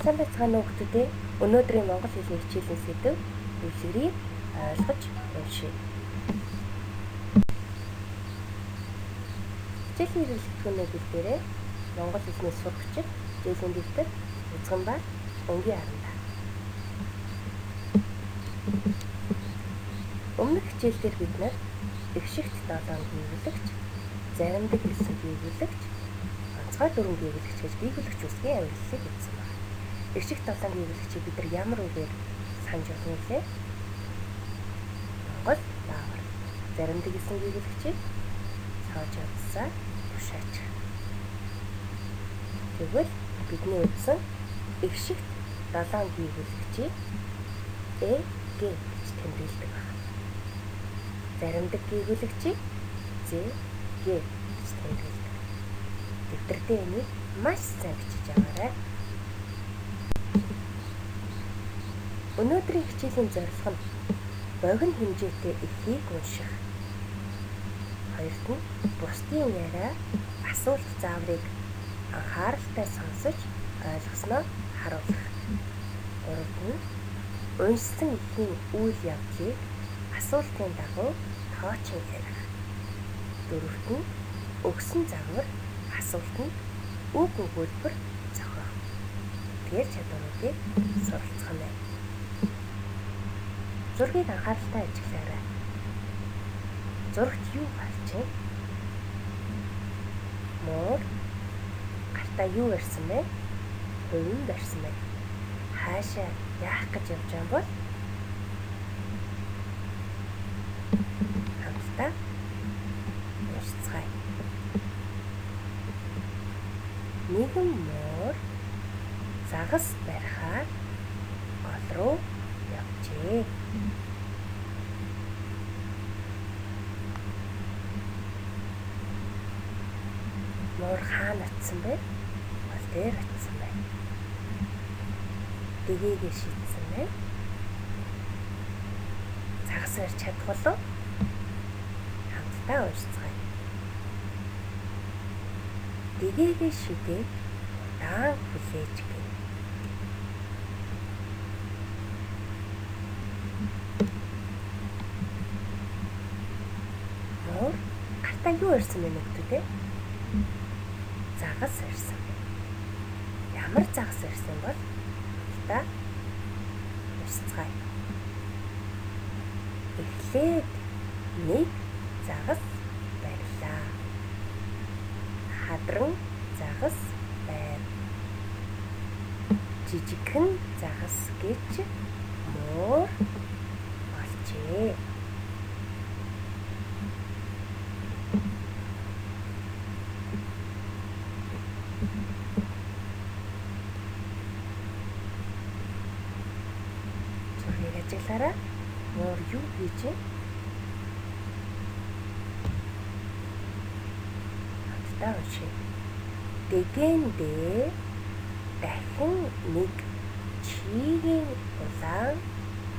Сайн байцгаана уу хүүхдүүдээ. Өнөөдрийн монгол хэлний хичээлийн сэдэв үлгэрийг ойлгож уншъя. Хичээлийн хэрэглэгдэхүүнээ бэлдээрэй. Монгол хэлний сурагчид, хичээлийн дэвтэр, үзгэн ба өнгийн харандаа. Өмнөх хичээл дээр бид нар эгшигт долоон гийгүүлэгч, заримдаг хэсэг гийгүүлэгч, онцгой дөрвөн гийгүүлэгч гэж гийгүүлэгч үсгийн ангиллалыг үзсэн байна. Эгшигт долоон гийгүүлэгчийг бид нар ямар үгээр санаж болно лээ? Монгол баавар. Заримдаг гэсэн гийгүүлэгчийг цоож явдсаа тушаач. Тэгвэл бидний үзсэн эгшигт долоон гийгүүлэгчийг э г гэж тэмдэглэдэг байна. Заримдаг гийгүүлэгчийг з г гэж тэмдэглэдэг. Дэвтэр дээр энийг маш сайн бичиж аваарай. Өнөөдрийн хичээлийн зорилго нь богино хэмжээтэй эхийг унших. Хоёрт нь бусдын яриа, асуулт зааврыг анхааралтай сонсож ойлгосноо харуулах. Гуравт нь уншсан эхийн үйл явдлыг асуултын дагуу тоочин ярих. Дөрөвт нь өгсөн загвар асуултанд үг өгүүлбэр зохиох. Тэгэхээр чадваруудыг суралцах нь. Зургийг анхааралтай ажиглаарай. Зурагт юу гарч байна? Муур гартаа юу барьсан бэ? Хувин барьсан байна. Хаашаа яах гэж явж байгаа бол хамтдаа уншицгаая. Нэгэн муур загас барихаар гол руу явжээ. Муур хаана очсон бэ? Гол дээр очсон байна. Дэгээгээ шидсэн байна. Загас барьж чадах болов? Хамтдаа уншицгаая. Дэгээгээ шидээд удаан хүлээж гэнэ. Муур гартаа юу барьсан бэ нөхдөдөө? Загас барьсан. Ямар загас барьсан бол хамтдаа уншицгаая. Эхлээд нэг загас барьлаа. Хадран загас байв. Жижигхэн загас гэж муур олжээ. Зургийг ажиглаарай. Муур юу хийж вэ? Хамтдаа уншъя. Дэгэндээ дахин нэг чигийн улаан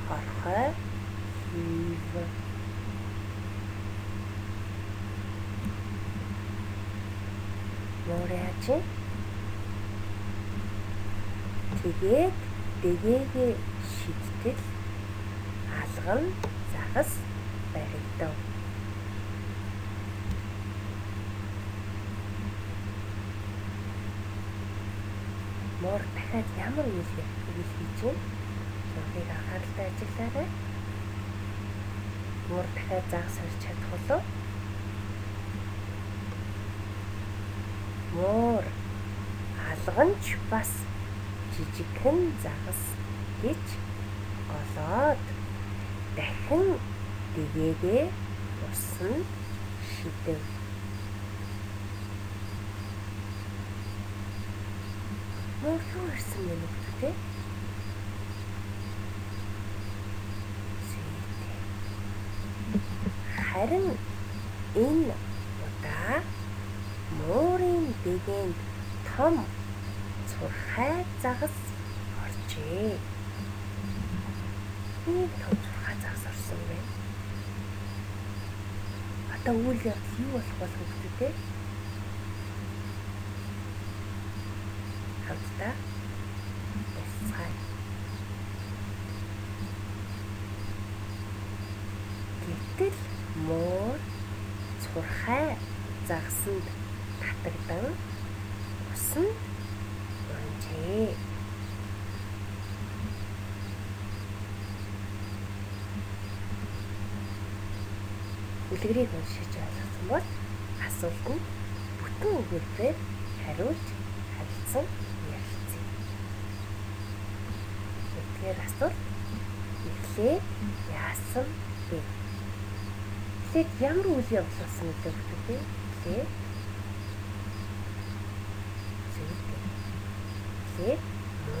хорхой хийв. Муур яаж вэ? Тэгээд дэгээгээ шидтэл алган загас баригдав. Муур дахиад ямар үйл хийж вэ? Зургийг анхааралтай ажиглаарай. Муур дахиад загас барьж чадах болов? Муур алганч бас жижигхэн загас гэж голоод дахин дэгээгээ усанд шидэв. Муур юу ирсэн бэ нөхдөдөө? Зүйтэй. Харин энэ удаа муурын дэгээнд том цурхай загас оржээ. Ийм том цурхай загас орсон байна. Одоо үйл явдал юу болох бол хүүхдүүдээ? Хамтдаа уншицгаая. Гэтэл муур цурхай загсанд татагдан усанд унжээ. Үлгэрийг уншиж ойлгосон бол асуултанд бүтэн өгүүлбэрээр хариулж харилцан ярилцъя. Нэгдүгээр асуулт: эхлээд яасан бэ? Эхлээд ямар үйл явдал болсон гэдэг үү? Эхлээд зүйтэй. Эхлээд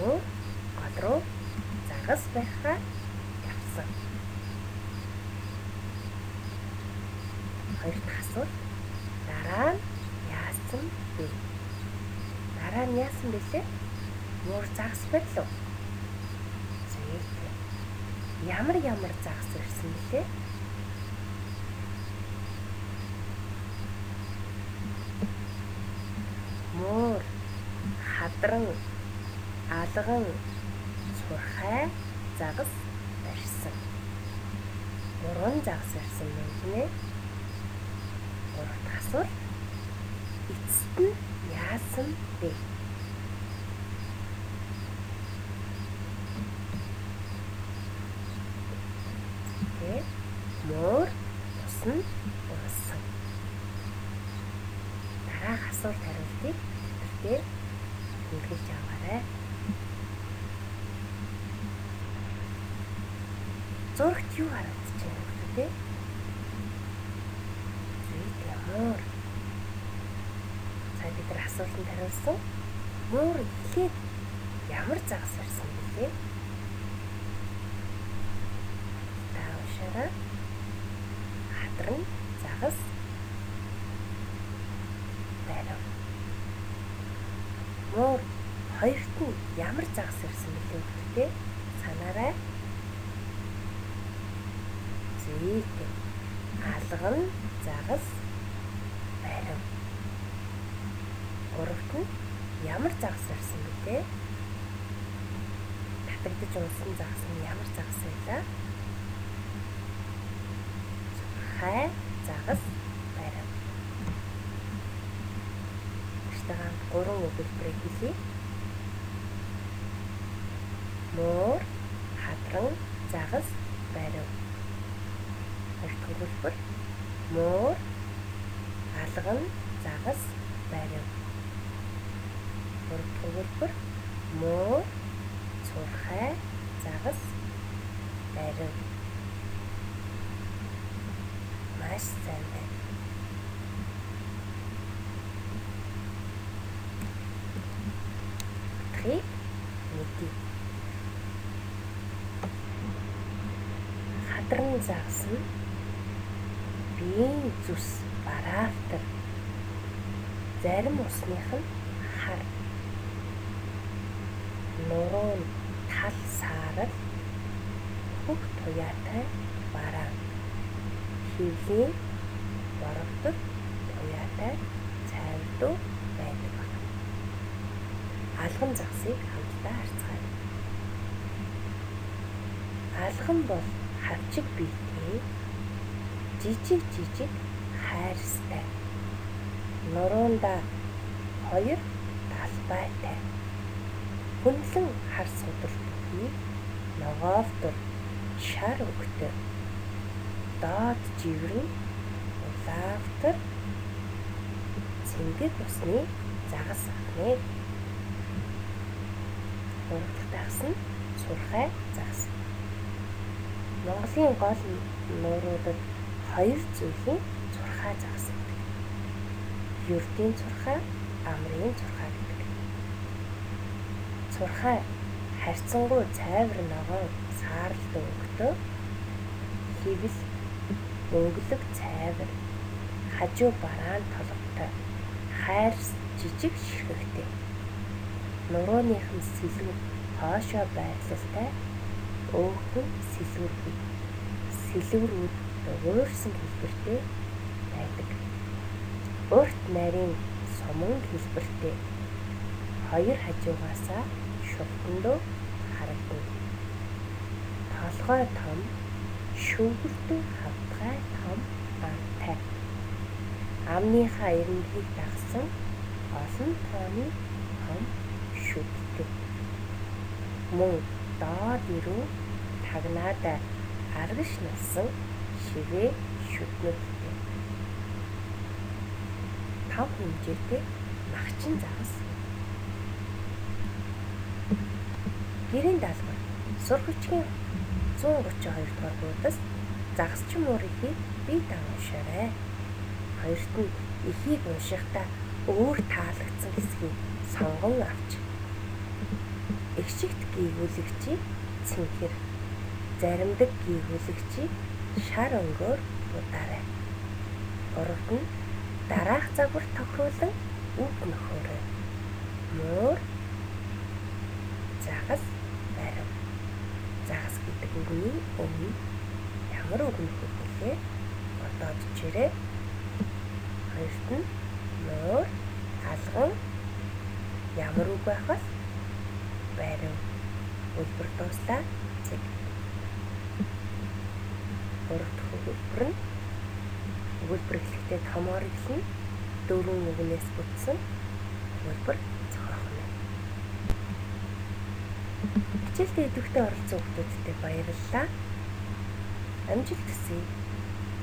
муур гол руу загас барихаар явсан. Хоёр дахь асуулт: дараа нь яасан бэ? Дараа нь яасан бэлээ? Муур загас барилав. Зүйтэй. Ямар ямар загас ирсэн бэлээ? Муур, хадран, алган, цурхай загас барьсан. Гурван загас барьсан байна тийм ээ. Гурав дахь асуулт: эцэст нь яасан бэ? Тэ муур усанд унсан. Дараах асуулт хариултыг дэвтэр дээр тэмдэглэж аваарай. Зурагт юу харагдаж байна вэ? Зүйтэй муур. Сая бид нар асуултанд хариулсан. Муур эхлээд ямар загас барьсан бэлээ? Та уншаарай. Хадран загас барив. Муур хоёрт нь ямар загас барьсан бэлээ гэдэгтээ санаарай. Зүйтэй. Алган загас барив. Гуравт нь ямар загас барьсан бэлээ? Татагдаж унсан загас нь ямар загас байлаа? Цурхай загас барив. Нартай гурван өгүүлбэрийг хэлье. Муур, хадран, загас барив. Хоёр дахь өгүүлбэр: муур, алган, загас барив. Гурав дахь өгүүлбэр: муур, цурхай, загас барив. Маш сайн байна. Утгыг мэдье. Хадран загас нь биеийн зүс бараавтар, зарим усных нь хар, нуруу нь тал саарал, хөх туяатай бараан, хөвлийн боровтор туяатай цайвар байдаг. Алган загсыг хамтдаа харцгаая. Алган бол хавчиг биетэй, жижиг жижиг хайрстай, нуруунда хоёр талбайтай, хөндлөн хар судар бүхий, ногоовдор шар өгтэй, доод живрэн улаавтар цэнгэг усны загас ахнэ. Гурав дахь загас нь цурхай загас. Монголын гол нууруудад хоёр зүйлийн цурхай загас гэдэг. Ердийн цурхай, амрын цурхай гэдэг. Цурхай харьцангуй цайвар ногоон сааралт өнгөтэй, хэвэл өнгөлөг цайвар, хажуу бараан толготой, хайрс жижиг ширхэгтэй. Нурууных нь сэлүүр хоошоо байрлалтай, өөхөн сэлүүргүй. Сэлүүрүүд дугуйрсан хэлбэртэй байдаг. Урт нарийн суман хэлбэртэй. Хоёр хажуугаасаа шултан дөө харагдана. Толгой том, шөвгөлдөн хавтгай том амтай. Амныхаа эренгийг дагсан олон тооны том шүдтэй. Мөн доод эрүү тагнаадаа аргаш налсан шивээ шүднүүдтэй. Том хэмжээтэй махчин загас. Гэрийн даалгавар. Сурах бичгийн 132 дугаар буудас загасчин муур эхийг бие даан уншаарай. Хоёрт нь эхийг уншихдаа өөр таалагдсан хэсгийг сонгон авч эгшигт гийгүүлэгчийг цэнхэр, заримдаг гийгүүлэгчийг шар өнгөөр будаарай. Гуравт нь дараах загвар тохируулан үг нөхөөрэй. Муур, загас, барив. Загас гэдэг үгний өмнө ямар үг нөхөх вүлээ? Бодоод бичээрэй. Хоёрт нь муур, алган ямар үг байх вэ? Барив. Өгүүлбэр дууслаа. Цэг. Гурав дахь өгүүлбэр нь өгүүлбэр эхлэхдээ томоор эхэлнэ. Дөрвөн үгнээс бүтсэн өгүүлбэр зохиох нь. Хичээлдээ идэвхтэй оролцсон хүмүүстээ баярлалаа. Амжилт хүсье.